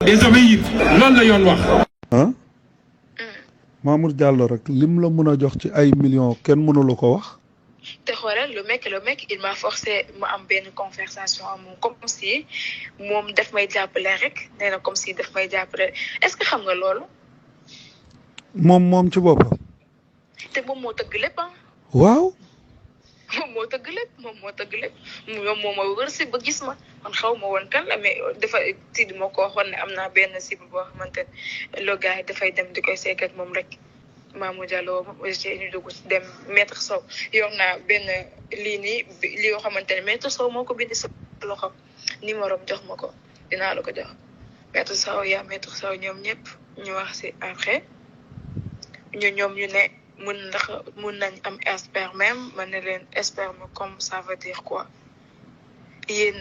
désobéir loolu la yoon wax. ah Mamour Diallo rek lim la mën a jox ci ay millions kenn mënu la ko wax. te xoolal le mec il m'a forcé ma am benn conversation am moom comme si moom daf may jàppale rek nee na comme si daf may jàppale est-ce que xam nga loolu. moom ci boppam. te moom moo tëgg lépp ah. waaw. moom moo tëgg lépp moom moo ma wër si ba gis ma man xaw ma woon kan la mais dafa Sidi moo ko waxoon ne am naa benn cible boo xamante ne le gars dafay dem di koy seeg ak moom rek Mamour Diallo ñu dugg ci dem maître Sow yor naa benn lii nii li yoo xamante ne maître Sow moo ko bind sa loxo numéro am jox ma ko dinaa la ko jox maître Sow maître Sow ñoom ñëpp ñu wax si après ñoom ñu ne mun nañ am sperme même ma ne leen sperme comme ça veut dire quoi yéen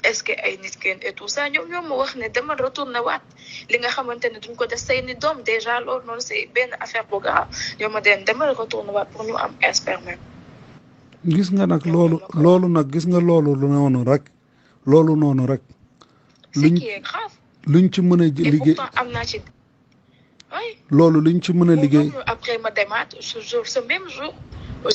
est-ce que ay nit kenn et tout ça ñoom ma wax ne dama retourné waat li nga xamante ne duñ ko def say ni doom déjà loolu noonu c'est benn affaire bu grave ñoom ma dama retourné waat pour ñu am sperme même. gis nga nag loolu nag gis nga loolu noonu rek. ce qui est grave. luñ ci mën a liggéey am naa ci. oui loolu luñ ci mën a liggéey. après ma demaat ce même jour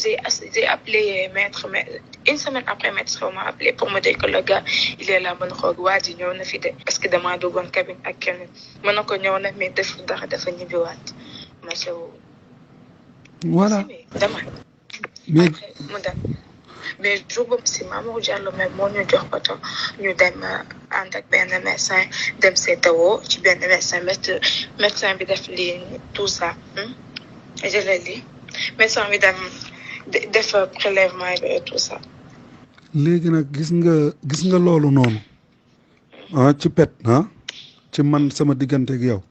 j'ai appelé maître mais une semaine après maître Sow m'a appelé pour me dire que le gars il est là mën na xoog waa ji ñëw na fi de parce que damaa duggoon cabine ak keneen mën na ko ñëw na mais def dara dafa ñibbiwaat ma sew. voilà dama mais après mu dem mais jour boobu si Mamour Diallo même moo ñu jox bato ñu dem ànd ak benn médecin dem seetawoo ci benn médecin bi def lii tout ça jëlee lii médecin bi dem def prélèvement bi et tout ça. léegi nag gis nga loolu noonu ci pet ci man sama diggante ak yow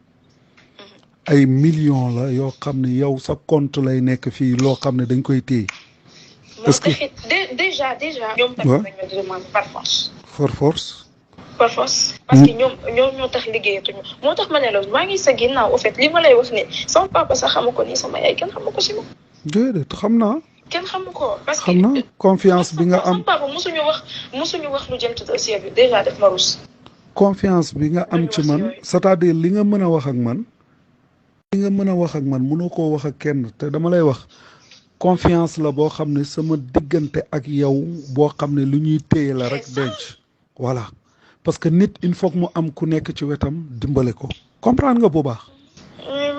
ay millions la yoo xam ne yow sa compte lay nekk fii loo xam ne dañ koy téye. parce que déjà. ñoom tamit dañoo demande par force. parce que ñoom ñoo tax liggéeyatuñu moo tax ma ne la maa ngi sa ginnaaw au fait li ma lay wax ni sama papa sax xamu ko nii sama yaay kenn xamu ko si ma. déedéet xam naa. kenn xamu ko parce que xam naa confiance bi nga am sama papa musuñu wax lu jëm ci dossier bi déjà def ma rus. confiance bi nga am ci man c'est-à-dire li nga mën a wax ak man. mënoo koo wax ak kenn te dama lay wax. confiance la boo xam ne sama diggante ak yow boo xam ne lu ñuy téye la rek denc voilà parce que nit il faut que mu am ku nekk ci wetam dimbale ko comprendre nga bu baax.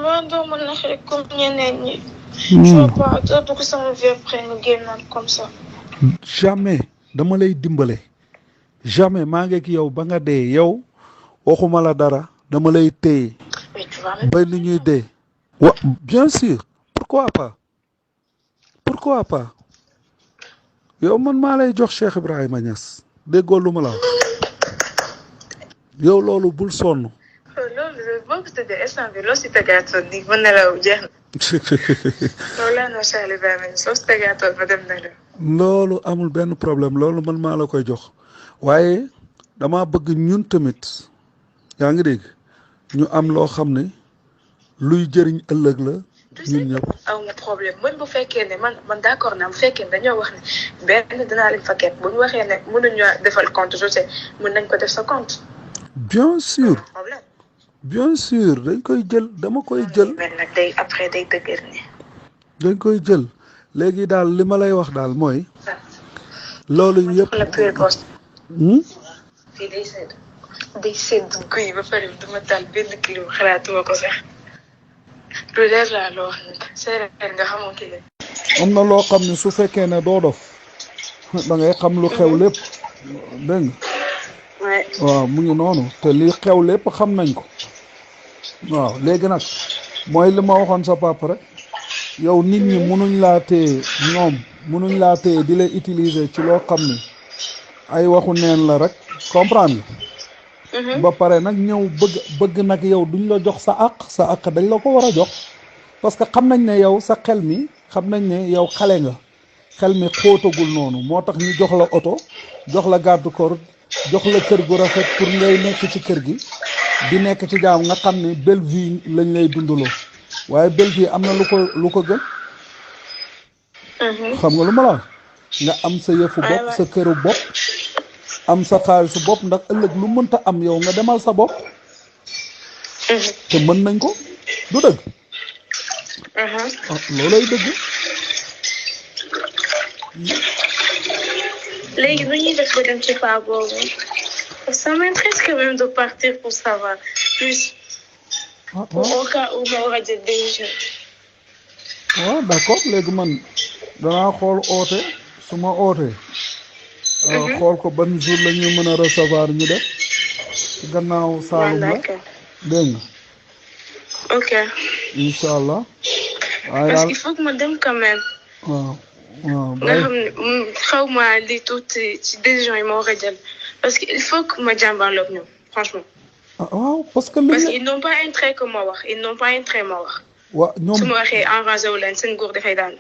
man doo mën na rek comme ñeneen ñi. je vois pas doo dugg sama vie après nga génnaat comme ça. jamais dama lay dimbale jamais maa ngi ak yow ba nga dee yow waxuma la dara dama lay téye ba li ñuy dee. bien sûr pourquoi pas yow man maa lay jox Cheikh Ibrahima Niass déggoo lu ma la wax yow loolu bul sonn. loolu boo ko tëddee instant bi loo si tegaatoon nii ba nelaw jeex na. loolu laa noo Cheikh Ibrahima Niass loo si tegaatoon ba dem nelaw. loolu amul benn problème loolu man maa la koy jox waaye dama bëgg ñun tamit yaa ngi dégg ñu am loo xam ne luy jëriñ ëllëg la. ñun ñëpp aw ma problème man bu fekkee ne man d'accord naa bu fekkee ne dañoo wax ne benn dinaa leen fa kepp bu ñu waxee ne mënuñu defal compte je sais mën nañ ko def sa compte. bien sûr dañ koy jël dama koy jël. mais nag day après day dëgër ni. dañ koy jël léegi daal li ma lay wax daal mooy. loolu yëpp la pure poste. fii day sedd guy ba pare duma taal benn kilo xalaatuma ko sax. lu leer laa loo wax ne séeréer nga xamoo ki am na loo xam ne su fekkee ne doo dof da ngay xam lu xew lépp dégg nga waaw mu ngi noonu te li xew lépp xam nañ ko waaw léegi nag mooy li ma waxoon sa papa rek yow nit ñi munuñ laa téye di lay utiliser ci loo xam ne ay waxu neen la rek comprendre ba pare nag ñëw bëgg nag yow duñ la jox sa àq dañ la ko war a jox parce que xam nañ ne yow sa xel mi xam nañ ne yow xale nga xel mi xóotagul noonu moo tax ñu jox la oto jox la garde corps jox la kër gu rafet pour ngay nekk ci kër gi di nekk ci jaam nga xam ne belle vie lañ lay dundaloo waaye belle vie am na lu ko gën xam nga lu ma la nga am sa yëfu bopp sa këru bopp am sa xaalisu bopp ndax ëllëg lu mënta am yow nga demal sa bopp te mën nañ ko du dëgg loolay dëgg léegi nu ñuy def ba dem ci paa boobu ça m'intéresse quand même de partir pour savoir plus au cas où ma war a jël décision waaw d'accord léegi man danaa xool oote su ma ootee xool ko ban jour la ñuy mën a recevoir ñu def ci gannaaw Saalum la dégg nga ok incha allah waaye parce daal qu'il faut que ma dem quand même waaw waaw nga xam ne xaw ma li tuuti ci décision yi ma war a jël parce que il faut que ma jàmbaarloog ñoom franchement waaw parce que ils n'ont pas intérêt que ma wax ils n'ont pas intérêt ma wax waaw ñoom su ma waxee enragé wu leen seen góor dafay daanu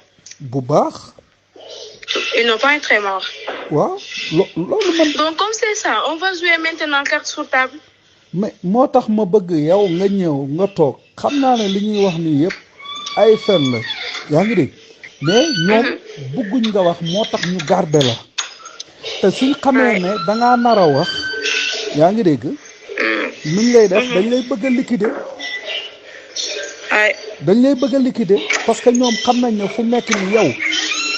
bu baax ils n'ont pas intérêt ma wax waaw loolu man donc comme c'est ça on va jouer maintenant carte sur table mais moo tax ma bëgg yow nga ñëw nga toog xam naa ne li ñuy wax nii yëpp ay fen la yaa ngi dégg mais ñoom bëgguñ nga wax moo tax ñu garder la te suñ xamee ne dangaa nar a wax yaa ngi dégg nuñ lay def dañ lay bëgg a liquider dañ lay bëgg a liquider parce que ñoom xam nañ ne fu nekk ni yow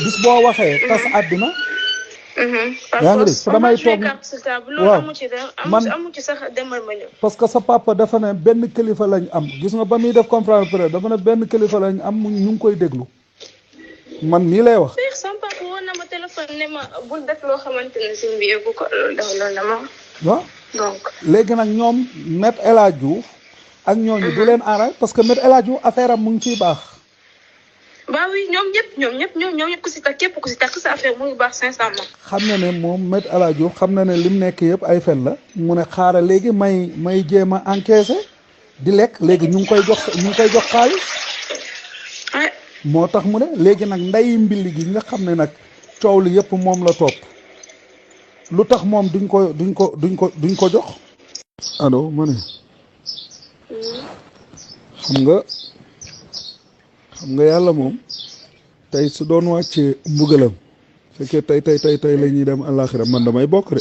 bis boo waxee tas àddina yaa ngi dégg te damay toog waaw man amu ci sax demal ma ñëw parce que sa papa dafa ne benn kilifa lañ am gis nga ba muy def conférence presse dafa ne benn kilifa lañ am ñu ngi koy déglu man mii lay wax sama papa woon na ma téléphone ne ma bul def loo xamante ne si mbi yëgu ko loolu na ma waaw donc léegi nag ñoom Maître El Hadji Diouf ak ñooñu du leen arrêté parce que Maître El Hadji Diouf affaire am mu ngi ciy baax bah oui ñoom ñëpp ku si takk képp ku si takk sa affaire mu ngi baax 500 xam na ne moom Maître El Hadji Diouf xam na ne lim nekk yëpp ay fen la mu ne xaaral léegi may jéem a encaissé di lekk léegi ñu ngi koy jox xaalis moo tax mu ne léegi nag nday mbili gi nga xam ne nag coow li yëpp moom la topp lu tax moom duñ ko jox allo ma ne xam nga yàlla moom tey su doon wàccee mbugalam fekkee tey la ñuy dem àllaaxira man damay bokk de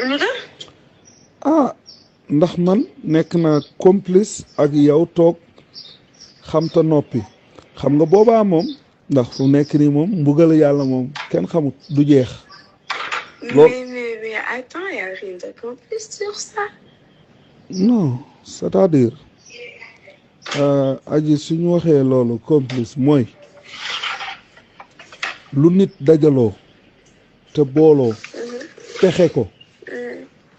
lu tax ndax man nekk naa complice ak yow toog xam te noppi xam nga boobaa moom ndax fu nekk nii moom mbugal yàlla moom kenn xamut du jeex mais attends y a rien de complice sur ça non c'est-à-dire aji suñu waxee loolu complice mooy lu nit dajaloo te booloo pexe ko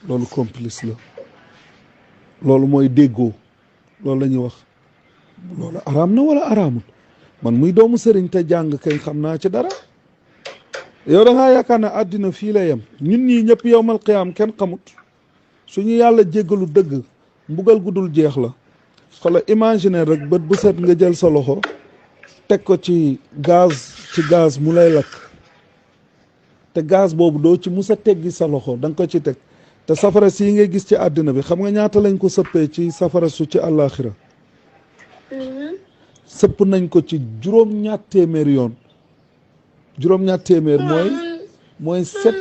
loolu complice la loolu mooy déggoo loolu la ñuy wax loolu araam na wala araamul man muy doomu sëriñ te jàng kay xam naa ci dara yow da ngaa yaakaar ne àddina fii la yem ñun ñii ñëpp yowmal qiyaam kenn xamut suñu yàlla jéggalu dëgg mbugal gudul jeex la xala imaginer rek bët bu set nga jël sa loxo teg ko ci gaz mu lay lakk te gaz boobu doo ci mus a teggi sa loxo da nga ko ci teg te safara sii ngay gis ci àddina bi xam nga ñaata lañ ko sëppee ci safara su ci àllaaxira sëpp nañ ko ci juróom-ñaar téeméer yoon juróom-ñaar téeméer mooy set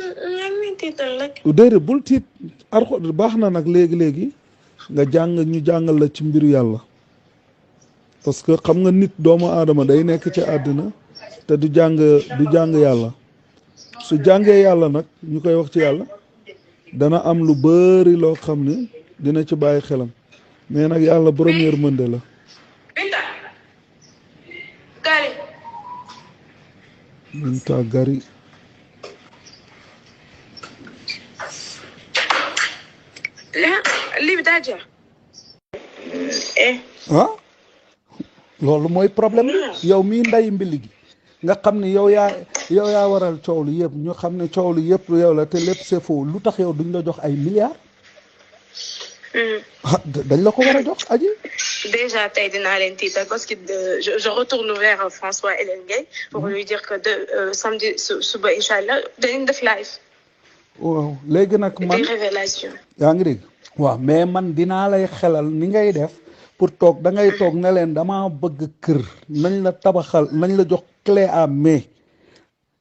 déedéet bul tiit arxo baax na nag léegi nga ñu jàngal la ci mbiru yàlla parce que xam nga nit doomu aadama day nekk ci àddina te du jàng yàlla su jàngee yàlla nag ñu koy wax ci yàlla dana am lu bari loo xam ne dina ci bàyyi xelam mais nag yàlla borom yërmande la Binta Gari lii bi daa jeex loolu mooy problème yow mii nday mbili gi nga xam ne yow yaa waral coow li yëpp ñu xam ne coow li yëpp yow la te lépp c'est faux lu tax yow duñ la jox ay milliards dañ la ko war a jox aji déjà tey dinaa leen tiital parce que je retourne vers François Hélène Gueye pour lui dire que samedi suba incha allah dañu def live waaw léegi nag man des révélations yaa ngi dégg waaw mais man dinaa lay xelal ni ngay def pour toog da ngay toog ne leen dama bëgg kër nañ la tabaxal nañ la jox clé à main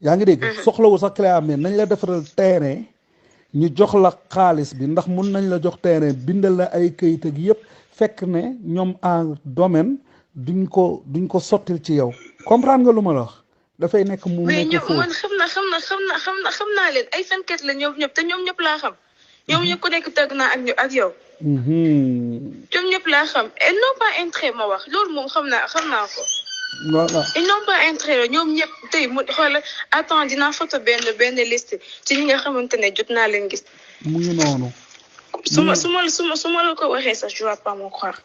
yaa ngi dégg soxlawu sax clé à main nañ la defaral terrain ñu jox la xaalis bi ndax mun nañ la jox terrain bindal la ay këyit ak yëpp fekk ne ñoom en domaine duñ ko sottil ci yow comprendre nga lu ma la wax dafay nekk mu nekk foofu. man xam naa leen ay fenkat la ñoom ñëpp te ñoom ñëpp laa xam ñoom ñëpp ku nekk tëgg naa ak yow. ñoom ñëpp laa xam et non pas intérêt ma wax loolu moom xam naa ko. voilà ils n'ont pas intérêt ñoom ñëpp tey mu xoolal attends dinaa photo benn liste ci ñi nga xamante ne jot naa leen gis. mu ngi noonu. su ma la ko waxee sax je vais pas me croire.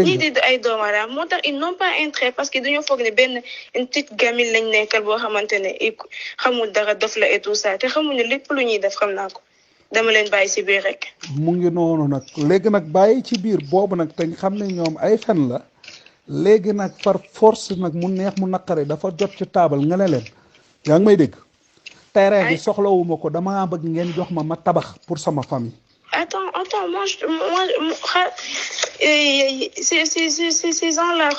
ñii di ay doomaram moo tax ils n'ont pas intérêt parce que dañoo foog ne benn une petite gamine lañ nekkal boo xamante ne xamul dara def la et tout ça te xamuñu lépp lu ñuy def xam naa ko dama leen bàyyi ci biir rek. mu ngi noonu nag léegi nag bàyyi ci biir boobu nag te xam ne ñoom ay fen la. léegi nag par force nag mu neex mu naqare dafa jot ci taabal nga ne leen yaa ngi may dégg terrain bi soxlawuma ko dama bëgg ngeen jox ma tabax pour sama famille. Attends, moi ces gens-là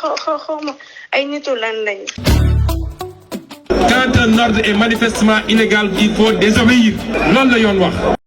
ay nitu lan lañu. Quand un ordre est manifestement illégal, il faut désobéir loolu la yoon wax.